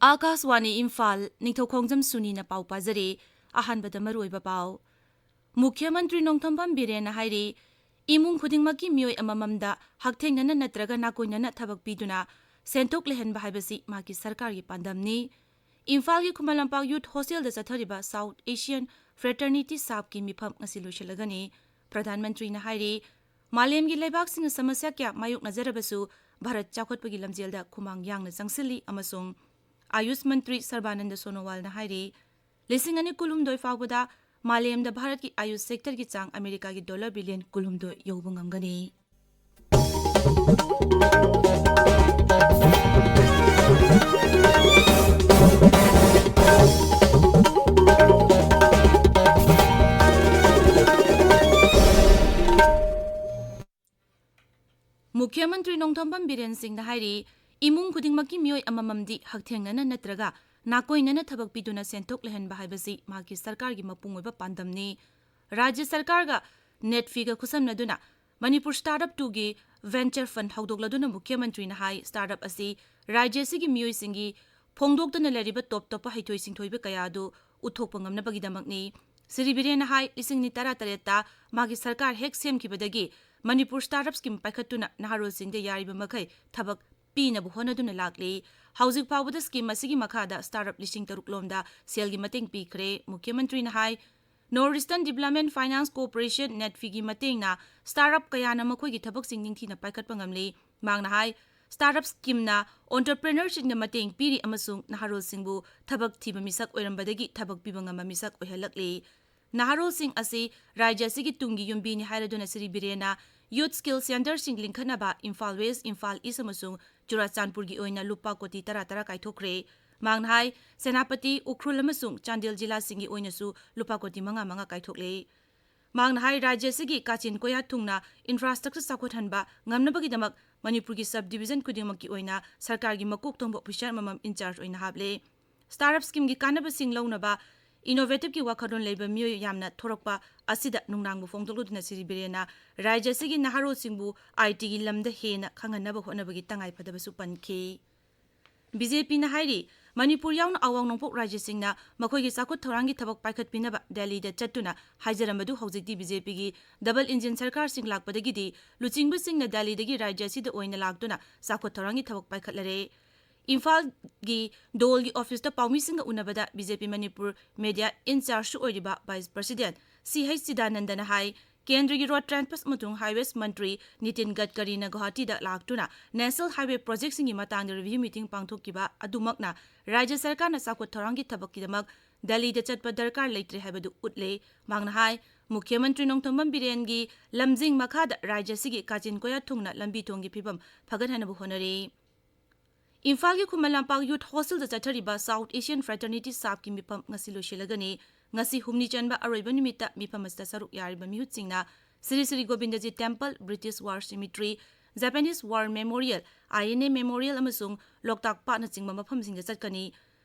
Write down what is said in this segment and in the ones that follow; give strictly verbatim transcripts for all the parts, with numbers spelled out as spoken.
ꯑꯥꯀꯥꯁꯋꯥꯅꯤ ꯏꯝꯐꯥꯜ, ꯅꯤꯡꯊꯧꯈꯣꯡꯖꯝ ꯁꯨꯅꯤꯅ ꯄꯥꯎ ꯄꯥꯖꯔꯤ꯫ ꯑꯍꯥꯟꯕꯗ ꯃꯔꯨꯑꯣꯏꯕ ꯄꯥꯎ꯫ ꯃꯨꯈ꯭ꯌ ꯃꯟꯇ꯭ꯔꯤ ꯅꯣꯡꯊꯣꯝꯕꯝ ꯕꯤꯔꯦꯟꯅ ꯍꯥꯏꯔꯤ, ꯏꯃꯨꯡ ꯈꯨꯗꯤꯡꯃꯛꯀꯤ ꯃꯤꯑꯣꯏ ꯑꯃꯃꯝꯗ ꯍꯛꯊꯦꯡꯅꯅ ꯅꯠꯇ꯭ꯔꯒ ꯅꯥꯀꯣꯏꯅꯅ ꯊꯕꯛ ꯄꯤꯗꯨꯅ ꯁꯦꯟꯊꯣꯛ ꯂꯩꯍꯟꯕ ꯍꯥꯏꯕꯁꯤ ꯃꯍꯥꯛꯀꯤ ꯁꯔꯀꯥꯔꯒꯤ ꯄꯥꯟꯗꯝꯅꯤ꯫ ꯏꯝꯐꯥꯜꯒꯤ ꯈꯨꯃꯟ ꯂꯝꯄꯥꯛ ꯌꯨꯊ ꯍꯣꯁꯇꯦꯜꯗ ꯆꯠꯊꯔꯤꯕ ꯁꯥꯎꯊ ꯑꯦꯁꯤꯌꯥꯟ ꯐ꯭ꯔꯦꯇꯔꯅꯤꯇꯤ ꯁꯥꯞꯀꯤ ꯃꯤꯐꯝ ꯉꯁꯤ ꯂꯣꯏꯁꯤꯜꯂꯒꯅꯤ꯫ ꯄ꯭ꯔꯙꯥꯟ ꯃꯟꯇ꯭ꯔꯤꯅ ꯍꯥꯏꯔꯤ, ꯃꯥꯂꯦꯝꯒꯤ ꯂꯩꯕꯥꯛꯁꯤꯡꯅ ꯁꯃꯁ꯭ꯌꯥ ꯀꯌꯥ ꯃꯥꯌꯣꯛꯅꯖꯔꯕꯁꯨ ꯚꯥꯔꯠ ꯆꯥꯎꯈꯠꯄꯒꯤ ꯂꯝꯖꯦꯜꯗ ꯈꯨꯃꯥꯡ ꯌꯥꯡꯅ ꯆꯪꯁꯤꯜꯂꯤ ꯑꯃꯁꯨꯡ ꯑꯥꯌꯨꯁ ꯃꯟꯇ꯭ꯔꯤ ꯁꯔꯕꯥꯅꯟꯗ ꯁꯣꯅꯣꯋꯥꯜꯅ ꯍꯥꯏꯔꯤ, ꯂꯤꯁꯤꯡ ꯑꯅꯤ ꯀꯨꯟꯍꯨꯝꯗꯣꯏ ꯐꯥꯎꯕꯗ ꯃꯥꯂꯦꯝꯗ ꯚꯥꯔꯠꯀꯤ ꯑꯥꯌꯨꯁ ꯁꯦꯛꯇꯔꯒꯤ ꯆꯥꯡ ꯑꯃꯦꯔꯤꯀꯥꯒꯤ ꯗꯣꯂꯔ ꯕꯤꯂꯤꯌꯟ ꯀꯨꯟꯍꯨꯝꯗꯣꯏ ꯌꯧꯕ ꯉꯝꯒꯅꯤ꯫ ꯃꯨꯈ꯭ꯌ ꯃꯟꯇ꯭ꯔꯤ ꯅꯣꯡꯊꯣꯝꯕꯝ ꯕꯤꯔꯦꯟ ꯁꯤꯡꯅ ꯍꯥꯏꯔꯤ, ꯏꯃꯨꯡ ꯈꯨꯗꯤꯡꯃꯛꯀꯤ ꯃꯤꯑꯣꯏ ꯑꯃꯃꯝꯗꯤ ꯍꯛꯊꯦꯡꯅꯅ ꯅꯠꯇ꯭ꯔꯒ ꯅꯥꯀꯣꯏꯅꯅ ꯊꯕꯛ ꯄꯤꯗꯨꯅ ꯁꯦꯟꯊꯣꯛ ꯂꯩꯍꯟꯕ ꯍꯥꯏꯕꯁꯤ ꯃꯍꯥꯛꯀꯤ ꯁꯔꯀꯥꯔꯒꯤ ꯃꯄꯨꯡ ꯑꯣꯏꯕ ꯄꯥꯟꯗꯝꯅꯤ꯫ ꯔꯥꯖ꯭ꯌ ꯁꯔꯀꯥꯔꯒ ꯅꯦꯠꯐꯤꯒ ꯈꯨꯠꯁꯝꯅꯗꯨꯅ ꯃꯅꯤꯄꯨꯔ ꯁ꯭ꯇꯥꯔꯠ ꯑꯞ ꯇꯨꯒꯤ ꯚꯦꯟꯆꯔ ꯐꯟꯗ ꯍꯧꯗꯣꯛꯂꯗꯨꯅ ꯃꯨꯈ꯭ꯌ ꯃꯟꯇ꯭ꯔꯤꯅ ꯍꯥꯏ, ꯁ꯭ꯇꯥꯔꯠ ꯑꯞ ꯑꯁꯤ ꯔꯥꯖ꯭ꯌ ꯑꯁꯤꯒꯤ ꯃꯤꯑꯣꯏꯁꯤꯡꯒꯤ ꯐꯣꯡꯗꯣꯛꯇꯅ ꯂꯩꯔꯤꯕ ꯇꯣꯞ ꯇꯣꯞꯄ ꯍꯩꯊꯣꯏ ꯁꯤꯡꯊꯣꯏꯕ ꯀꯌꯥ ꯑꯗꯨ ꯎꯠꯊꯣꯛꯄ ꯉꯝꯅꯕꯒꯤꯗꯃꯛꯅꯤ꯫ ꯁ꯭ꯔꯤ ꯕꯤꯔꯦꯟꯅ ꯍꯥꯏ, ꯂꯤꯁꯤꯡ ꯑꯅꯤ ꯇꯔꯥꯇꯔꯦꯠꯇ ꯃꯥꯒꯤ ꯁꯔꯀꯥꯔ ꯍꯦꯛ ꯁꯦꯝꯈꯤꯕꯗꯒꯤ ꯃꯅꯤꯄꯨꯔ ꯁ꯭ꯇꯥꯔꯠ ꯑꯞ ꯁ꯭ꯀꯤꯝ ꯄꯥꯏꯈꯠꯇꯨꯅ ꯅꯍꯥꯔꯣꯜꯁꯤꯡꯗ ꯌꯥꯔꯤꯕ ꯃꯈꯩ ꯊꯕꯛ ꯄꯤꯅꯕ ꯍꯣꯠꯅꯗꯨꯅ ꯂꯥꯛꯂꯤ꯫ ꯍꯧꯖꯤꯛ ꯐꯥꯎꯕꯗ ꯁ꯭ꯀꯤꯝ ꯑꯁꯤꯒꯤ ꯃꯈꯥꯗ ꯁ꯭ꯇꯥꯔꯠ ꯑꯞ ꯂꯤꯁꯤꯡ ꯇꯔꯨꯛ ꯂꯣꯝꯗ ꯁꯦꯜꯒꯤ ꯃꯇꯦꯡ ꯄꯤꯈ꯭ꯔꯦ꯫ ꯃꯨꯈ꯭ꯌ ꯃꯟꯇ꯭ꯔꯤꯅ ꯍꯥꯏ, north eastern development finance corporation, ꯅꯦꯠꯐꯤꯒꯤ ꯃꯇꯦꯡꯅ ꯁ꯭ꯇꯥꯔꯠ ꯑꯞ ꯀꯌꯥꯅ ꯃꯈꯣꯏꯒꯤ ꯊꯕꯛꯁꯤꯡ ꯅꯤꯡꯊꯤꯅ ꯄꯥꯏꯈꯠꯄ ꯉꯝꯂꯤ꯫ ꯃꯍꯥꯛꯅ ꯍꯥꯏ, ꯁ꯭ꯇꯥꯔꯠ ꯑꯞ ꯁ꯭ꯀꯤꯝꯅ ꯑꯣꯟꯇꯔꯄ꯭ꯔꯦꯅꯔꯁꯤꯡꯗ ꯃꯇꯦꯡ ꯄꯤꯔꯤ ꯑꯃꯁꯨꯡ ꯅꯍꯥꯔꯣꯜꯁꯤꯡꯕꯨ ꯊꯕꯛ ꯊꯤꯕ ꯃꯤꯁꯛ ꯑꯣꯏꯔꯝꯕꯗꯒꯤ ꯊꯕꯛ ꯄꯤꯕ ꯉꯝꯕ ꯃꯤꯁꯛ ꯑꯣꯏꯍꯜꯂꯛꯂꯤ꯫ ꯅꯍꯥꯔꯣꯜꯁꯤꯡ ꯑꯁꯤ ꯔꯥꯖ꯭ꯌ ꯑꯁꯤꯒꯤ ꯇꯨꯡꯒꯤ ꯌꯨꯝꯕꯤꯅꯤ ꯍꯥꯏꯔꯗꯨꯅ ꯁ꯭ꯔꯤ ꯕꯤꯔꯦꯟꯅ ꯌꯨꯊ ꯁ꯭ꯀꯤꯜ ꯁꯦꯟꯇꯔꯁꯤꯡ ꯂꯤꯡꯈꯠꯅꯕ ꯏꯝꯐꯥꯜ ꯋꯦꯁ, ꯏꯝꯐꯥꯜ ꯏꯁ ꯑꯃꯁꯨꯡ ꯆꯨꯔꯥꯆꯥꯟꯄꯨꯔꯒꯤ ꯑꯣꯏꯅ ꯂꯨꯄꯥ ꯀꯣꯇꯤ ꯇꯔꯥ ꯇꯔꯥ ꯀꯥꯏꯊꯣꯛꯈ꯭ꯔꯦ꯫ ꯃꯍꯥꯛꯅ ꯍꯥꯏ, ꯁꯦꯅꯥꯄꯇꯤ, ꯎꯈ꯭ꯔꯨꯜ ꯑꯃꯁꯨꯡ ꯆꯥꯟꯗꯦꯜ ꯖꯤꯂꯥꯁꯤꯡꯒꯤ ꯑꯣꯏꯅꯁꯨ ꯂꯨꯄꯥ ꯀꯣꯇꯤ ꯃꯉꯥ ꯃꯉꯥ ꯀꯥꯏꯊꯣꯛꯂꯦ꯫ ꯃꯍꯥꯛꯅ ꯍꯥꯏ, ꯔꯥꯖ꯭ꯌ ꯑꯁꯤꯒꯤ ꯀꯥꯆꯤꯟ ꯀꯣꯌꯥ ꯊꯨꯡꯅ ꯏꯟꯐ꯭ꯔꯥꯁ꯭ꯇ꯭ꯔꯛꯆꯔ ꯆꯥꯎꯈꯠꯍꯟꯕ ꯉꯝꯅꯕꯒꯤꯗꯃꯛ ꯃꯅꯤꯄꯨꯔꯒꯤ sub division ꯈꯨꯗꯤꯡꯃꯛꯀꯤ ꯑꯣꯏꯅ ꯁꯔꯀꯥꯔꯒꯤ ꯃꯀꯣꯛ ꯊꯣꯡꯕ officer ꯑꯃꯃꯝ in charge ꯑꯣꯏꯅ ꯍꯥꯞꯂꯦ꯫ Startup scheme ꯒꯤ ꯀꯥꯟꯅꯕꯁꯤꯡ ꯂꯧꯅꯕ innovative ꯀꯤ ꯋꯥꯈꯜꯂꯣꯟ ꯂꯩꯕ ꯃꯤꯑꯣꯏ ꯌꯥꯝꯅ ꯊꯣꯔꯛꯄ ꯑꯁꯤꯗ ꯅꯨꯡꯅꯥꯡꯕ ꯐꯣꯡꯗꯣꯛꯂꯗꯨꯅ ꯁ꯭ꯔꯤ ꯕꯤꯔꯦꯟꯅ ꯔꯥꯖ꯭ꯌ ꯑꯁꯤꯒꯤ ꯅꯍꯥꯔꯣꯜꯁꯤꯡꯕꯨ I T ꯒꯤ ꯂꯝꯗ ꯍꯦꯟꯅ ꯈꯪꯍꯟꯅꯕ ꯍꯣꯠꯅꯕꯒꯤ ꯇꯉꯥꯏꯐꯗꯕꯁꯨ ꯄꯟꯈꯤ꯫ B J P ꯅ ꯍꯥꯏꯔꯤ, ꯃꯅꯤꯄꯨꯔ ꯌꯥꯎꯅ ꯑꯋꯥꯡ ꯅꯣꯡꯄꯣꯛ ꯔꯥꯖ꯭ꯌꯁꯤꯡꯅ ꯃꯈꯣꯏꯒꯤ ꯆꯥꯎꯈꯠ ꯊꯧꯔꯥꯡꯒꯤ ꯊꯕꯛ ꯄꯥꯏꯈꯠꯄꯤꯅꯕ ꯗꯦꯜꯂꯤꯗ ꯆꯠꯇꯨꯅ ꯍꯥꯏꯖꯔꯝꯕꯗꯨ ꯍꯧꯖꯤꯛꯇꯤ B J P ꯒꯤ double engine ꯁꯔꯀꯥꯔꯁꯤꯡ ꯂꯥꯛꯄꯗꯒꯤꯗꯤ ꯂꯨꯆꯤꯡꯕꯁꯤꯡꯅ ꯗꯦꯜꯂꯤꯗꯒꯤ ꯔꯥꯖ꯭ꯌ ꯑꯁꯤꯗ ꯑꯣꯏꯅ ꯂꯥꯛꯇꯨꯅ ꯆꯥꯎꯈꯠ ꯊꯧꯔꯥꯡꯒꯤ ꯊꯕꯛ ꯄꯥꯏꯈꯠꯂꯔꯦ꯫ ꯏꯝꯐꯥꯜꯒꯤ ꯗꯣꯜꯒꯤ office ꯇ ꯄꯥꯎꯃꯤꯁꯤꯡꯒ ꯎꯅꯕꯗ B J P Manipur media in charge ꯁꯨ ꯑꯣꯏꯔꯤꯕ vice president C H ꯆꯤꯗꯥꯅꯟꯗꯅ ꯍꯥꯏ, ꯀꯦꯟꯗ꯭ꯔꯒꯤ road transport ꯑꯃꯁꯨꯡ highways ꯃꯟꯇ꯭ꯔꯤ ꯅꯤꯇꯤꯟ ꯒꯗꯀꯔꯤꯅ ꯒꯨꯋꯥꯍꯥꯇꯤꯗ ꯂꯥꯛꯇꯨꯅ national highway project ꯁꯤꯡꯒꯤ ꯃꯇꯥꯡꯗ review meeting ꯄꯥꯡꯊꯣꯛꯈꯤꯕ ꯑꯗꯨꯃꯛꯅ ꯔꯥꯖ꯭ꯌ ꯁꯔꯀꯥꯔꯅ ꯆꯥꯎꯈꯠ ꯊꯧꯔꯥꯡꯒꯤ ꯊꯕꯛꯀꯤꯗꯃꯛ ꯗꯦꯜꯂꯤꯗ ꯆꯠꯄ ꯗꯔꯀꯥꯔ ꯂꯩꯇ꯭ꯔꯦ ꯍꯥꯏꯕꯗꯨ ꯎꯠꯂꯦ꯫ ꯃꯍꯥꯛꯅ ꯍꯥꯏ, ꯃꯨꯈ꯭ꯌ ꯃꯟꯇ꯭ꯔꯤ ꯅꯣꯡꯊꯣꯝꯕꯝ ꯕꯤꯔꯦꯟꯒꯤ ꯂꯝꯖꯤꯡ ꯃꯈꯥꯗ ꯔꯥꯖ꯭ꯌ ꯑꯁꯤꯒꯤ ꯀꯥꯆꯤꯟ ꯀꯣꯌꯥ ꯊꯨꯡꯅ ꯂꯝꯕꯤ ꯊꯣꯡꯒꯤ ꯐꯤꯕꯝ ꯐꯒꯠꯍꯟꯅꯕ ꯍꯣꯠꯅꯔꯤ꯫ ꯏꯝꯐꯥꯜꯒꯤ ꯈꯨꯃꯟ ꯂꯝꯄꯥꯛ Youth Hostel ꯗ ꯆꯠꯊꯔꯤꯕ South Asian Fraternity ꯁꯥꯞꯀꯤ ꯃꯤꯐꯝ ꯉꯁꯤ ꯂꯣꯏꯁꯤꯜꯂꯒꯅꯤ꯫ ꯉꯁꯤ ꯍꯨꯝꯅꯤ ꯆꯟꯕ ꯑꯔꯣꯏꯕ ꯅꯨꯃꯤꯠꯇ ꯃꯤꯐꯝ ꯑꯁꯤꯗ ꯁꯔꯨꯛ ꯌꯥꯔꯤꯕ ꯃꯤꯍꯨꯠꯁꯤꯡꯅ Shri Shri Govindaji Temple, British War Cemetery, Japanese War Memorial, I N A Memorial ꯑꯃꯁꯨꯡ ꯂꯣꯛꯇꯥꯛ ꯄꯥꯠꯅꯆꯤꯡꯕ ꯃꯐꯝꯁꯤꯡꯗ ꯆꯠꯀꯅꯤ꯫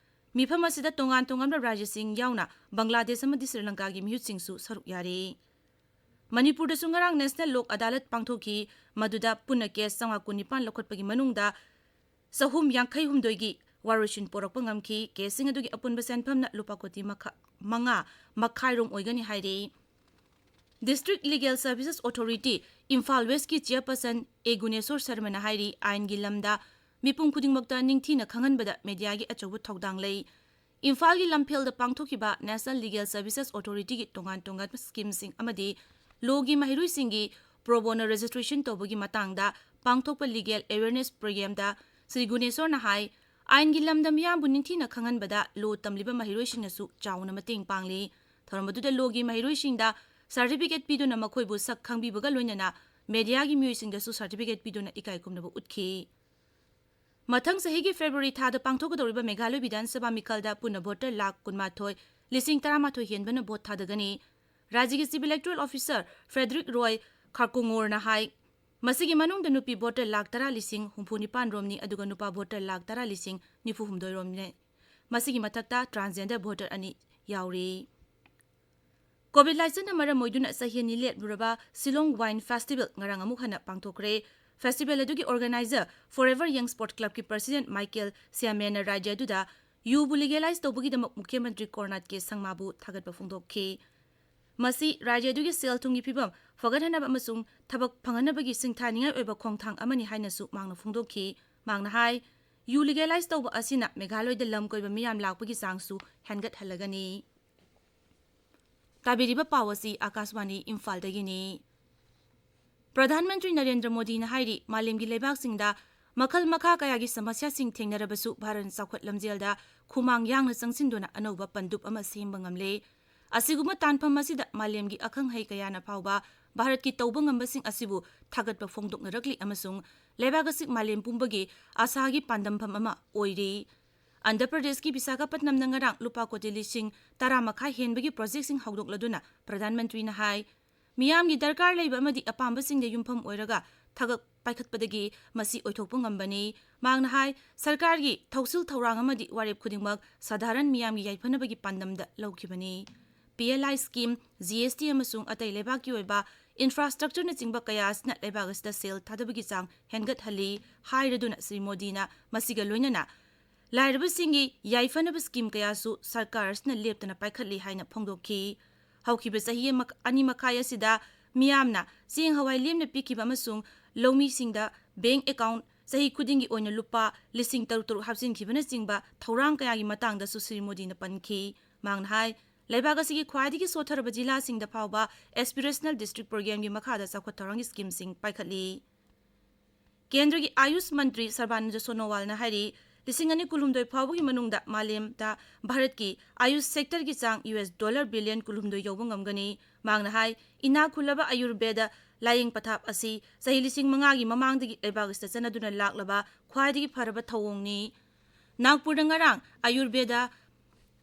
ꯃꯤꯐꯝ ꯑꯁꯤꯗ ꯇꯣꯉꯥꯟ ꯇꯣꯉꯥꯟꯕ ꯔꯥꯖ꯭ꯌꯁꯤꯡ ꯌꯥꯎꯅ ꯕꯪꯒ꯭ꯂꯥꯗꯦꯁ ꯑꯃꯗꯤ ꯁ꯭ꯔꯤ ꯂꯪꯀꯥꯒꯤ ꯃꯤꯍꯨꯠꯁꯤꯡꯁꯨ ꯁꯔꯨꯛ ꯌꯥꯔꯤ꯫ ꯃꯅꯤꯄꯨꯔꯗꯁꯨ ꯉꯔꯥꯡ National Lok Adalat ꯄꯥꯡꯊꯣꯛꯈꯤ꯫ ꯃꯗꯨꯗ ꯄꯨꯟꯅ case ꯆꯥꯝꯃꯉꯥ ꯀꯨꯟꯅꯤꯄꯥꯟ ꯂꯧꯈꯠꯄꯒꯤ ꯃꯅꯨꯡꯗ ꯆꯍꯨꯝ ꯌꯥꯡꯈꯩ ꯍꯨꯝꯗꯣꯏꯒꯤ ꯋꯥꯔꯣꯏꯁꯤꯟ ꯄꯨꯔꯛꯄ ꯉꯝꯈꯤ꯫ Case ꯁꯤꯡ ꯑꯗꯨꯒꯤ ꯑꯄꯨꯟꯕ ꯁꯦꯟꯐꯝꯅ ꯂꯨꯄꯥ ꯀꯣꯇꯤ ꯃꯈꯥ-, ꯃꯉꯥ ꯃꯈꯥꯏꯔꯣꯝ ꯑꯣꯏꯒꯅꯤ ꯍꯥꯏꯔꯤ꯫ District Legal Services Authority, Imphal West ꯀꯤ chairperson A ꯒꯨꯅꯦꯁꯣꯔ ꯁꯔꯃꯅ ꯍꯥꯏꯔꯤ, ꯑꯥꯏꯟꯒꯤ ꯂꯝꯗ ꯃꯤꯄꯨꯝ ꯈꯨꯗꯤꯡꯃꯛꯇ ꯅꯤꯡꯊꯤꯅ ꯈꯪꯍꯟꯕꯗ media ꯒꯤ ꯑꯆꯧꯕ ꯊꯧꯗꯥꯡ ꯂꯩ꯫ ꯏꯝꯐꯥꯜꯒꯤ ꯂꯝꯐꯦꯜꯗ ꯄꯥꯡꯊꯣꯛꯈꯤꯕ National Legal Services Authority ꯒꯤ ꯇꯣꯉꯥꯟ ꯇꯣꯉꯥꯟꯕ scheme ꯁꯤꯡ ꯑꯃꯗꯤ law ꯒꯤ ꯃꯍꯩꯔꯣꯏꯁꯤꯡꯒꯤ pro bono registration ꯇꯧꯕꯒꯤ ꯃꯇꯥꯡꯗ ꯄꯥꯡꯊꯣꯛꯄ legal awareness program ꯗ ꯁ꯭ꯔꯤ ꯒꯨꯅꯦꯁꯣꯔꯅ ꯍꯥꯏ, ꯑꯥꯏꯟꯒꯤ ꯂꯝꯗ ꯃꯤꯌꯥꯝꯕꯨ ꯅꯤꯡꯊꯤꯅ ꯈꯪꯍꯟꯕꯗ law ꯇꯝꯂꯤꯕ ꯃꯍꯩꯔꯣꯏꯁꯤꯡꯅꯁꯨ ꯆꯥꯎꯅ ꯃꯇꯦꯡ ꯄꯥꯡꯂꯤ꯫ ꯊꯧꯔꯝ ꯑꯗꯨꯗ law ꯒꯤ ꯃꯍꯩꯔꯣꯏꯁꯤꯡꯗ certificate ꯄꯤꯗꯨꯅ ꯃꯈꯣꯏꯕꯨ ꯁꯛ ꯈꯪꯕꯤꯕꯒ ꯂꯣꯏꯅꯅ media ꯒꯤ ꯃꯤꯑꯣꯏꯁꯤꯡꯗꯁꯨ certificate ꯄꯤꯗꯨꯅ ꯏꯀꯥꯏ ꯈꯨꯝꯅꯕ ꯎꯠꯈꯤ꯫ ꯃꯊꯪ ꯆꯍꯤꯒꯤ February ꯊꯥꯗ ꯄꯥꯡꯊꯣꯛꯀꯗꯧꯔꯤꯕ ꯃꯦꯘꯥꯂꯣꯏ ꯕꯤꯙꯥꯟ ꯁꯚꯥ ꯃꯤꯈꯜꯗ ꯄꯨꯟꯅ voter ꯂꯥꯈ ꯀꯨꯟꯃꯥꯊꯣꯏ ꯂꯤꯁꯤꯡ ꯇꯔꯥꯃꯥꯊꯣꯏ ꯍꯦꯟꯕꯅ vote ꯊꯥꯗꯒꯅꯤ꯫ ꯔꯥꯖ꯭ꯌꯒꯤ Chief Electoral Officer Frederick Roy Kharkongorna ꯍꯥꯏ, ꯃꯁꯤꯒꯤ ꯃꯅꯨꯡꯗ ꯅꯨꯄꯤ ꯚꯣꯇꯔ ꯂꯥꯈ ꯇꯔꯥ ꯂꯤꯁꯤꯡ ꯍꯨꯝꯐꯨ ꯅꯤꯄꯥꯟ ꯔꯣꯝꯅꯤ, ꯑꯗꯨꯒ ꯅꯨꯄꯥ ꯚꯣꯇꯔ ꯂꯥꯈ ꯇꯔꯥ ꯂꯤꯁꯤꯡ ꯅꯤꯐꯨ ꯍꯨꯝꯗꯣꯏ ꯔꯣꯝꯅꯤ꯫ ꯃꯁꯤꯒꯤ ꯃꯊꯛꯇ transgender ꯚꯣꯇꯔ ꯑꯅꯤ ꯌꯥꯎꯔꯤ꯫ ꯀꯣꯚꯤꯗ ꯂꯥꯏꯆꯠꯅ ꯃꯔꯝ ꯑꯣꯏꯗꯨꯅ ꯆꯍꯤ ꯑꯅꯤ ꯂꯦꯞꯂꯨꯔꯕ ꯁꯤꯂꯣꯡ ꯋꯥꯏꯟ ꯐꯦꯁꯇꯤꯚꯦꯜ ꯉꯔꯥꯡ ꯑꯃꯨꯛ ꯍꯟꯅ ꯄꯥꯡꯊꯣꯛꯈ꯭ꯔꯦ꯫ ꯐꯦꯁꯇꯤꯚꯦꯜ ꯑꯗꯨꯒꯤ organizer Forever Young Sport Clubꯀꯤ president ꯃꯥꯏꯀꯦꯜ ꯁꯤꯌꯥꯃꯦꯟꯅ ꯔꯥꯖ꯭ꯌ ꯑꯗꯨꯗ ꯌꯨꯕꯨ legalize ꯇꯧꯕꯒꯤꯗꯃꯛ ꯃꯨꯈ꯭ꯌ ꯃꯟꯇ꯭ꯔꯤ ꯀꯣꯔꯅꯥꯠ ꯀꯦ ꯁꯪꯃꯥꯕꯨ ꯊꯥꯒꯠꯄ ꯐꯣꯡꯗꯣꯛꯈꯤ꯫ ꯃꯁꯤ ꯔꯥꯖ꯭ꯌ ꯑꯗꯨꯒꯤ ꯁꯦꯜ ꯊꯨꯝꯒꯤ ꯐꯤꯕꯝ ꯐꯒꯠꯍꯟꯅꯕ ꯑꯃꯁꯨꯡ ꯊꯕꯛ ꯐꯪꯍꯟꯅꯕꯒꯤ ꯁꯤꯡꯊꯥꯅꯤꯡꯉꯥꯏ ꯑꯣꯏꯕ ꯈꯣꯡꯊꯥꯡ ꯑꯃꯅꯤ ꯍꯥꯏꯅꯁꯨ ꯃꯍꯥꯛꯅ ꯐꯣꯡꯗꯣꯛꯈꯤ꯫ ꯃꯍꯥꯛꯅ ꯍꯥꯏ, ꯌꯨ legalize ꯇꯧꯕ ꯑꯁꯤꯅ ꯃꯦꯘꯥꯂꯣꯏꯗ ꯂꯝ ꯀꯣꯏꯕ ꯃꯤꯌꯥꯝ ꯂꯥꯛꯄꯒꯤ ꯆꯥꯡꯁꯨ ꯍꯦꯟꯒꯠꯍꯜꯂꯒꯅꯤ꯫ ꯇꯥꯕꯤꯔꯤꯕ ꯄꯥꯎ ꯑꯁꯤ ꯑꯥꯀꯥꯁꯕꯥꯅꯤ ꯏꯝꯐꯥꯜꯗꯒꯤꯅꯤ꯫ ꯄ꯭ꯔꯙꯥꯟ ꯃꯟꯇ꯭ꯔꯤ ꯅꯔꯦꯟꯗ꯭ꯔ ꯃꯣꯗꯤꯅ ꯍꯥꯏꯔꯤ, ꯃꯥꯂꯦꯝꯒꯤ ꯂꯩꯕꯥꯛꯁꯤꯡꯗ ꯃꯈꯜ ꯃꯈꯥ ꯀꯌꯥꯒꯤ ꯁꯃꯁ꯭ꯌꯥꯁꯤꯡ ꯊꯦꯡꯅꯔꯕꯁꯨ ꯚꯥꯔꯠ ꯆꯥꯎꯈꯠ ꯂꯝꯖꯦꯜꯗ ꯈꯨꯃꯥꯡ ꯌꯥꯡꯅ ꯆꯪꯁꯤꯟꯗꯨꯅ ꯑꯅꯧꯕ ꯄꯟꯗꯨꯞ ꯑꯃ ꯁꯦꯝꯕ ꯉꯝꯂꯦ꯫ ꯑꯁꯤꯒꯨꯝꯕ ꯇꯥꯟꯐꯝ ꯑꯁꯤꯗ ꯃꯥꯂꯦꯝꯒꯤ ꯑꯈꯪ ꯑꯍꯩ ꯀꯌꯥꯅ ꯐꯥꯎꯕ ꯚꯥꯔꯠꯀꯤ ꯇꯧꯕ ꯉꯝꯕꯁꯤꯡ ꯑꯁꯤꯕꯨ ꯊꯥꯒꯠꯄ ꯐꯣꯡꯗꯣꯛꯅꯔꯛꯂꯤ ꯑꯃꯁꯨꯡ ꯂꯩꯕꯥꯛ ꯑꯁꯤ ꯃꯥꯂꯦꯝ ꯄꯨꯝꯕꯒꯤ ꯑꯥꯁꯥꯒꯤ ꯄꯥꯟꯗꯝꯐꯝ ꯑꯃ ꯑꯣꯏꯔꯤ꯫ ꯑꯟꯙ꯭ꯔ ꯄ꯭ꯔꯗꯦꯁꯀꯤ ꯕꯤꯁꯥꯈꯥꯄꯠꯅꯝꯅ ꯉꯔꯥꯡ ꯂꯨꯄꯥ ꯀꯣꯇꯤ ꯂꯤꯁꯤꯡ ꯇꯔꯥ ꯃꯈꯥꯏ ꯍꯦꯟꯕꯒꯤ ꯄ꯭ꯔꯣꯖꯦꯛꯁꯤꯡ ꯍꯧꯗꯣꯛꯂꯗꯨꯅ ꯄ꯭ꯔꯙꯥꯟ ꯃꯟꯇ꯭ꯔꯤꯅ ꯍꯥꯏ, ꯃꯤꯌꯥꯝꯒꯤ ꯗꯔꯀꯥꯔ ꯂꯩꯕ ꯑꯃꯗꯤ ꯑꯄꯥꯝꯕꯁꯤꯡꯗ ꯌꯨꯝꯐꯝ ꯑꯣꯏꯔꯒ ꯊꯕꯛ ꯄꯥꯏꯈꯠꯄꯗꯒꯤ ꯃꯁꯤ ꯑꯣꯏꯊꯣꯛꯄ ꯉꯝꯕꯅꯤ꯫ ꯃꯍꯥꯛꯅ ꯍꯥꯏ, ꯁꯔꯀꯥꯔꯒꯤ ꯊꯧꯁꯤꯜ ꯊꯧꯔꯥꯡ ꯑꯃꯗꯤ ꯋꯥꯔꯦꯞ ꯈꯨꯗꯤꯡꯃꯛ ꯁꯥꯙꯥꯔꯟ ꯃꯤꯌꯥꯝꯒꯤ ꯌꯥꯏꯐꯅꯕꯒꯤ ꯄꯥꯟꯗꯝꯗ ꯂꯧꯈꯤꯕꯅꯤ꯫ ꯄꯤ ꯑꯦꯜ ꯑꯥꯏ scheme, ꯖꯤ ꯑꯦꯁ ꯇꯤ ꯑꯃꯁꯨꯡ ꯑꯇꯩ ꯂꯩꯕꯥꯛꯀꯤ ꯑꯣꯏꯕ infrastructureꯅꯆꯤꯡꯕ ꯀꯌꯥ ꯑꯁꯤꯅ ꯂꯩꯕꯥꯛ ꯑꯁꯤꯗ ꯁꯦꯜ ꯊꯥꯗꯕꯒꯤ ꯆꯥꯡ ꯍꯦꯟꯒꯠꯍꯜꯂꯤ ꯍꯥꯏꯔꯗꯨꯅ ꯁ꯭ꯔꯤ ꯃꯣꯗꯤꯅ ꯃꯁꯤꯒ ꯂꯣꯏꯅꯅ ꯂꯥꯏꯔꯕꯁꯤꯡꯒꯤ ꯌꯥꯏꯐꯅꯕ scheme ꯀꯌꯥꯁꯨ ꯁꯔꯀꯥꯔ ꯑꯁꯤꯅ ꯂꯦꯞꯇꯅ ꯄꯥꯏꯈꯠꯂꯤ ꯍꯥꯏꯅ ꯐꯣꯡꯗꯣꯛꯈꯤ꯫ ꯍꯧꯈꯤꯕ ꯆꯍꯤ ꯑꯃ, ꯑꯅꯤ ꯃꯈꯥꯏ ꯑꯁꯤꯗ ꯃꯤꯌꯥꯝꯅ ꯆꯦꯡ ꯍꯋꯥꯏ ꯂꯦꯝꯅ ꯄꯤꯈꯤꯕ ꯑꯃꯁꯨꯡ ꯂꯧꯃꯤꯁꯤꯡꯗ bank account ꯆꯍꯤ ꯈꯨꯗꯤꯡꯒꯤ ꯑꯣꯏꯅ ꯂꯨꯄꯥ ꯂꯤꯁꯤꯡ ꯇꯔꯨꯛ ꯇꯔꯨꯛ ꯍꯥꯞꯆꯤꯟꯈꯤꯕꯅꯆꯤꯡꯕ ꯊꯧꯔꯥꯡ ꯀꯌꯥꯒꯤ ꯃꯇꯥꯡꯗꯁꯨ ꯁ꯭ꯔꯤ ꯃꯣꯗꯤꯅ ꯄꯟꯈꯤ꯫ ꯃꯍꯥꯛꯅ ꯍꯥꯏ, ꯂꯩꯕꯥꯛ ꯑꯁꯤꯒꯤ ꯈ꯭ꯋꯥꯏꯗꯒꯤ ꯁꯣꯠꯊꯔꯕ ꯖꯤꯂꯥꯁꯤꯡꯗ ꯐꯥꯎꯕ Aspirational District Programmeꯒꯤ ꯃꯈꯥꯗ ꯆꯥꯎꯈꯠ ꯊꯧꯔꯥꯡꯒꯤ schemeꯁꯤꯡ ꯄꯥꯏꯈꯠꯂꯤ꯫ ꯀꯦꯟꯗ꯭ꯔꯒꯤ ꯑꯥꯌꯨꯁ ꯃꯟꯇ꯭ꯔꯤ ꯁꯔꯕꯥꯅꯟꯗ ꯁꯣꯅꯣꯋꯥꯜꯅ ꯍꯥꯏꯔꯤ, ꯂꯤꯁꯤꯡ ꯑꯅꯤ ꯀꯨꯟꯍꯨꯝꯗꯣꯏ ꯐꯥꯎꯕꯒꯤ ꯃꯅꯨꯡꯗ ꯃꯥꯂꯦꯝꯗ ꯚꯥꯔꯠꯀꯤ ꯑꯥꯌꯨꯁ sectorꯒꯤ ꯆꯥꯡ ꯌꯨ ꯑꯦꯁ dollar billion ꯀꯨꯟꯍꯨꯝꯗꯣꯏ ꯌꯧꯕ ꯉꯝꯒꯅꯤ꯫ ꯃꯍꯥꯛꯅ ꯍꯥꯏ, ꯏꯅꯥꯛ ꯈꯨꯜꯂꯕ ꯑꯥꯌꯨꯔꯕꯦꯗ ꯂꯥꯌꯦꯡ ꯄꯊꯥꯞ ꯑꯁꯤ ꯆꯍꯤ ꯂꯤꯁꯤꯡ ꯃꯉꯥꯒꯤ ꯃꯃꯥꯡꯗꯒꯤ ꯂꯩꯕꯥꯛ ꯑꯁꯤꯗ ꯆꯠꯅꯗꯨꯅ ꯂꯥꯛꯂꯕ ꯈ꯭ꯋꯥꯏꯗꯒꯤ ꯐꯔꯕ ꯊꯧꯑꯣꯡꯅꯤ꯫ ꯅꯥꯒꯄꯨꯔꯗ ꯉꯔꯥꯡ ꯑꯥꯌꯨꯔꯕꯦꯗ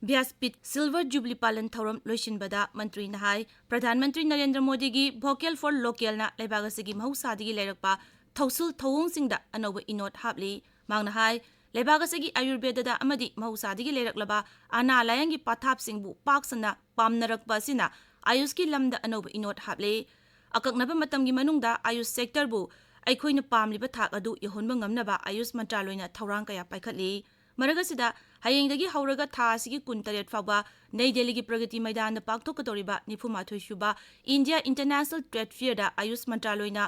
ꯕ꯭ꯌꯥꯁꯄꯤꯠ ꯁꯤꯜꯚꯔ ꯖꯨꯕꯤꯂꯤ ꯄꯥꯂꯟ ꯊꯧꯔꯝ ꯂꯣꯏꯁꯤꯟꯕꯗ ꯃꯟꯇ꯭ꯔꯤꯅ ꯍꯥꯏ, ꯄ꯭ꯔꯙꯥꯟ ꯃꯟꯇ꯭ꯔꯤ ꯅꯔꯦꯟꯗ꯭ꯔ ꯃꯣꯗꯤꯒꯤ ꯚꯣꯀꯦꯜ ꯐꯣꯔ ꯂꯣꯀꯦꯜꯅ ꯂꯩꯕꯥꯛ ꯑꯁꯤꯒꯤ ꯃꯍꯧꯁꯥꯗꯒꯤ ꯂꯩꯔꯛꯄ ꯊꯧꯁꯤꯜ ꯊꯧꯑꯣꯡꯁꯤꯡꯗ ꯑꯅꯧꯕ ꯏꯅꯣꯠ ꯍꯥꯞꯂꯤ꯫ ꯃꯍꯥꯛꯅ ꯍꯥꯏ, ꯂꯩꯕꯥꯛ ꯑꯁꯤꯒꯤ ꯑꯥꯌꯨꯔꯕꯦꯗꯗ ꯑꯃꯗꯤ ꯃꯍꯧꯁꯥꯗꯒꯤ ꯂꯩꯔꯛꯂꯕ ꯑꯅꯥ ꯂꯥꯌꯦꯡꯒꯤ ꯄꯊꯥꯞꯁꯤꯡꯕꯨ ꯄꯥꯛ ꯁꯟꯅ ꯄꯥꯝꯅꯔꯛꯄ ꯑꯁꯤꯅ ꯑꯥꯌꯨꯁꯀꯤ ꯂꯝꯗ ꯑꯅꯧꯕ ꯏꯅꯣꯠ ꯍꯥꯞꯂꯤ꯫ ꯑꯀꯛꯅꯕ ꯃꯇꯝꯒꯤ ꯃꯅꯨꯡꯗ ꯑꯥꯌꯨꯁ ꯁꯦꯛꯇꯔꯕꯨ ꯑꯩꯈꯣꯏꯅ ꯄꯥꯝꯂꯤꯕ ꯊꯥꯛ ꯑꯗꯨ ꯌꯧꯍꯟꯕ ꯉꯝꯅꯕ ꯑꯥꯌꯨꯁ ꯃꯟꯇ꯭ꯔꯥꯂꯣꯏꯅ ꯊꯧꯔꯥꯡ ꯀꯌꯥ ꯄꯥꯏꯈꯠꯂꯤ꯫ ꯃꯔꯛ ꯑꯁꯤꯗ, ꯍꯌꯦꯡꯗꯒꯤ ꯍꯧꯔꯒ ꯊꯥ ꯑꯁꯤꯒꯤ ꯀꯨꯟꯇꯔꯦꯠ ꯐꯥꯎꯕ ꯅꯩ ꯗꯦꯜꯂꯤꯒꯤ ꯄ꯭ꯔꯒꯇꯤ ꯃꯩꯗꯥꯟꯗ ꯄꯥꯡꯊꯣꯛꯀꯗꯧꯔꯤꯕ ꯅꯤꯐꯨꯃꯥꯊꯣꯏ ꯁꯨꯕ ꯏꯟꯗꯤꯌꯥ ꯏꯟꯇꯔꯅꯦꯁꯅꯦꯜ ꯇ꯭ꯔꯦꯗ ꯐꯤꯌꯔꯗ ꯑꯥꯌꯨꯁ ꯃꯟꯇ꯭ꯔꯥꯂꯣꯏꯅ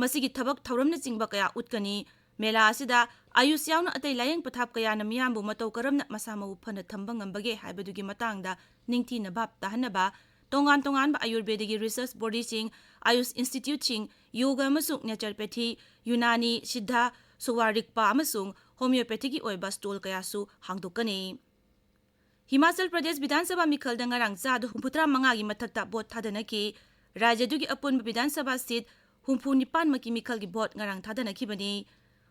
ꯃꯁꯤꯒꯤ ꯊꯕꯛ ꯊꯧꯔꯝꯅꯆꯤꯡꯕ ꯀꯌꯥ ꯎꯠꯀꯅꯤ꯫ ꯃꯦꯂꯥ ꯑꯁꯤꯗ ꯑꯥꯌꯨꯁ ꯌꯥꯎꯅ ꯑꯇꯩ ꯂꯥꯌꯦꯡ ꯄꯊꯥꯞ ꯀꯌꯥꯅ ꯃꯤꯌꯥꯝꯕꯨ ꯃꯇꯧ ꯀꯔꯝꯅ ꯃꯁꯥ ꯃꯎ ꯐꯅ ꯊꯝꯕ ꯉꯝꯕꯒꯦ ꯍꯥꯏꯕꯗꯨꯒꯤ ꯃꯇꯥꯡꯗ ꯅꯤꯡꯊꯤꯅ ꯚꯥꯞ ꯇꯥꯍꯟꯅꯕ ꯇꯣꯉꯥꯟ ꯇꯣꯉꯥꯟꯕ ꯑꯥꯌꯨꯔꯕꯦꯗꯒꯤ ꯔꯤꯁꯔꯆ ꯕꯣꯗꯤꯁꯤꯡ, ꯑꯥꯌꯨꯁ ꯏꯟꯁꯇꯤꯇ꯭ꯌꯨꯠꯁꯤꯡ, ꯌꯣꯒ ꯑꯃꯁꯨꯡ ꯅꯦꯆꯔꯄꯦꯊꯤ, ꯌꯨꯅꯥꯅꯤ, ꯁꯤꯗꯙ, ꯁꯣꯋꯥꯔꯤꯛꯄꯥ ꯑꯃꯁꯨꯡ ꯍꯣꯃꯤꯑꯣꯄꯦꯊꯤꯒꯤ ꯑꯣꯏꯕ ꯁ꯭ꯇꯣꯜ ꯀꯌꯥꯁꯨ ꯍꯥꯡꯗꯣꯛꯀꯅꯤ꯫ ꯍꯤꯃꯥꯆꯜ ꯄ꯭ꯔꯗꯦꯁ ꯕꯤꯙꯥꯟ ꯁꯚꯥ ꯃꯤꯈꯜꯗ ꯉꯔꯥꯡ ꯆꯥꯗ ꯍꯨꯝꯐꯨꯇꯔꯥ ꯃꯉꯥꯒꯤ ꯃꯊꯛꯇ ꯚꯣꯠ ꯊꯥꯗꯅꯈꯤ꯫ ꯔꯥꯖ꯭ꯌꯗꯨꯒꯤ ꯑꯄꯨꯟꯕ ꯕꯤꯙꯥꯟ ꯁꯚꯥ ꯁꯤꯠ ꯍꯨꯝꯐꯨ ꯅꯤꯄꯥꯟꯃꯛꯀꯤ ꯃꯤꯈꯜꯒꯤ ꯚꯣꯠ ꯉꯔꯥꯡ ꯊꯥꯗꯅꯈꯤꯕꯅꯤ꯫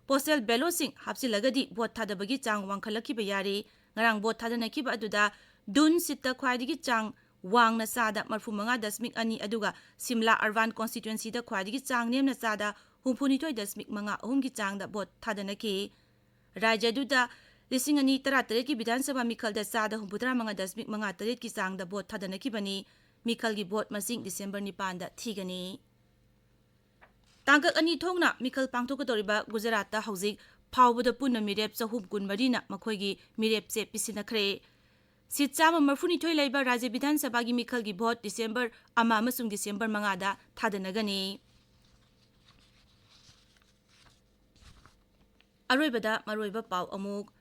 ꯄꯣꯁꯇꯦꯜ ꯕꯦꯂꯣꯠꯁꯤꯡ ꯍꯥꯞꯆꯤꯜꯂꯒꯗꯤ ꯚꯣꯠ ꯊꯥꯗꯕꯒꯤ ꯆꯥꯡ ꯋꯥꯡꯈꯠꯂꯛꯈꯤꯕ ꯌꯥꯔꯤ꯫ ꯉꯔꯥꯡ ꯚꯣꯠ ꯊꯥꯗꯅꯈꯤꯕ ꯑꯗꯨꯗ ꯗꯨꯟ ꯁꯤꯠꯇ ꯈ꯭ꯋꯥꯏꯗꯒꯤ ꯆꯥꯡ ꯋꯥꯡꯅ ꯆꯥꯗ ꯃꯔꯐꯨ ꯃꯉꯥ ꯗꯁꯃꯤꯛ ꯑꯅꯤ, ꯑꯗꯨꯒ ꯁꯤꯝꯂꯥ ꯑꯔꯕꯥꯟ ꯀꯣꯟꯁꯇꯤꯇ꯭ꯋꯦꯟꯁꯤꯗ ꯈ꯭ꯋꯥꯏꯗꯒꯤ ꯆꯥꯡ ꯅꯦꯝꯅ ꯆꯥꯗ ꯍꯨꯝꯐꯨꯅꯤꯊꯣꯏ ꯗꯁꯃꯤꯛ ꯃꯉꯥ ꯑꯍꯨꯝꯒꯤ ꯆꯥꯡꯗ ꯚꯣꯠ ꯊꯥꯗꯅꯈꯤ꯫ ꯔꯥꯖ꯭ꯌꯗꯨꯗ ꯂꯤꯁꯤꯡ ꯑꯅꯤ ꯇꯔꯥꯇꯔꯦꯠꯀꯤ ꯕꯤꯙꯥꯟ ꯁꯚꯥ ꯃꯤꯈꯜꯗ ꯆꯥꯗ ꯍꯨꯝꯐꯨꯇꯔꯥ ꯃꯉꯥ ꯗꯁꯃꯤꯛ ꯃꯉꯥ ꯇꯔꯦꯠꯀꯤ ꯆꯥꯡꯗ ꯚꯣꯠ ꯊꯥꯗꯅꯈꯤꯕꯅꯤ꯫ ꯃꯤꯈꯜꯒꯤ ꯚꯣꯠ ꯃꯁꯤꯡ ꯗꯤꯁꯦꯝꯕꯔ ꯅꯤꯄꯥꯟꯗ ꯊꯤꯒꯅꯤ꯫ ꯇꯥꯡꯀꯛ ꯑꯅꯤ ꯊꯣꯛꯅ ꯃꯤꯈꯜ ꯄꯥꯡꯊꯣꯛꯀꯗꯧꯔꯤꯕ ꯒꯨꯖꯔꯥꯠꯇ ꯍꯧꯖꯤꯛ ꯐꯥꯎꯕꯗ ꯄꯨꯟꯅ ꯃꯤꯔꯦꯞ ꯆꯍꯨꯝ ꯀꯨꯟꯃꯔꯤꯅ ꯃꯈꯣꯏꯒꯤ ꯃꯤꯔꯦꯞ ꯆꯦ ꯄꯤꯁꯤꯟꯅꯈ꯭ꯔꯦ꯫ ꯁꯤꯠ ꯆꯥꯝꯃ ꯃꯔꯐꯨꯅꯤꯊꯣꯏ ꯂꯩꯕ ꯔꯥꯖ꯭ꯌ ꯕꯤꯙꯥꯟ ꯁꯚꯥꯒꯤ ꯃꯤꯈꯜꯒꯤ ꯚꯣꯠ ꯗꯤꯁꯦꯝꯕꯔ ꯑꯃ ꯑꯃꯁꯨꯡ ꯗꯤꯁꯦꯝꯕꯔ ꯃꯉꯥꯗ ꯊꯥꯗꯅꯒꯅꯤ꯫ ꯑꯔꯣꯏꯕꯗ ꯃꯔꯨꯑꯣꯏꯕ ꯄꯥꯎ ꯑꯃꯨꯛ꯫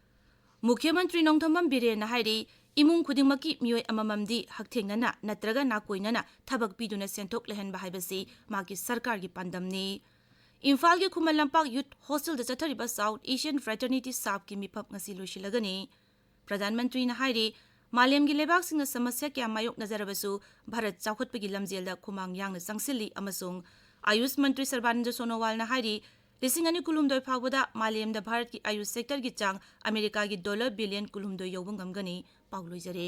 ꯃꯨꯈ꯭ꯌ ꯃꯟꯇ꯭ꯔꯤ ꯅꯣꯡꯊꯣꯝꯕꯝ ꯕꯤꯔꯦꯟꯅ ꯍꯥꯏꯔꯤ, ꯏꯃꯨꯡ ꯈꯨꯗꯤꯡꯃꯛꯀꯤ ꯃꯤꯑꯣꯏ ꯑꯃꯃꯝꯗꯤ ꯍꯛꯊꯦꯡꯅꯅ ꯅꯠꯇ꯭ꯔꯒ ꯅꯥꯀꯣꯏꯅꯅ ꯊꯕꯛ ꯄꯤꯗꯨꯅ ꯁꯦꯟꯊꯣꯛ ꯂꯩꯍꯟꯕ ꯍꯥꯏꯕꯁꯤ ꯃꯍꯥꯛꯀꯤ ꯁꯔꯀꯥꯔꯒꯤ ꯄꯥꯟꯗꯝꯅꯤ꯫ ꯏꯝꯐꯥꯜꯒꯤ ꯈꯨꯃꯟ ꯂꯝꯄꯥꯛ ꯌꯨꯠ ꯍꯣꯁꯇꯦꯜꯗ ꯆꯠꯊꯔꯤꯕ ꯁꯥꯎꯠ ꯑꯦꯁꯤꯌꯥꯟ ꯐ꯭ꯔꯦꯇꯔꯅꯤꯇꯤ ꯁꯥꯞꯀꯤ ꯃꯤꯐꯝ ꯉꯁꯤ ꯂꯣꯏꯁꯤꯜꯂꯒꯅꯤ꯫ ꯄ꯭ꯔꯙꯥꯟ ꯃꯟꯇ꯭ꯔꯤꯅ ꯍꯥꯏꯔꯤ, ꯃꯥꯂꯦꯝꯒꯤ ꯂꯩꯕꯥꯛꯁꯤꯡꯅ ꯁꯃꯁ꯭ꯌꯥ ꯀꯌꯥ ꯃꯥꯌꯣꯛꯅꯖꯔꯕꯁꯨ ꯚꯥꯔꯠ ꯆꯥꯎꯈꯠꯄꯒꯤ ꯂꯝꯖꯦꯜꯗ ꯈꯨꯃꯥꯡ ꯌꯥꯡꯅ ꯆꯪꯁꯤꯜꯂꯤ ꯑꯃꯁꯨꯡ ꯑꯥꯌꯨꯁ ꯃꯟꯇ꯭ꯔꯤ ꯁꯔꯕꯥꯅꯟꯗ ꯁꯣꯅꯣꯋꯥꯜꯅ ꯍꯥꯏꯔꯤ, ꯂꯤꯁꯤꯡ ꯑꯅꯤ ꯀꯨꯟꯍꯨꯝꯗꯣꯏ ꯐꯥꯎꯕꯗ ꯃꯥꯂꯦꯝꯗ ꯚꯥꯔꯠꯀꯤ ꯑꯌꯨꯁ ꯁꯦꯛꯇꯔꯒꯤ ꯆꯥꯡ ꯑꯃꯦꯔꯤꯀꯥꯒꯤ ꯗꯣꯂꯔ ꯕꯤꯂꯤꯌꯟ ꯀꯨꯟꯍꯨꯝꯗꯣꯏ ꯌꯧꯕ ꯉꯝꯒꯅꯤ꯫ ꯄꯥꯎ ꯂꯣꯏꯖꯔꯦ꯫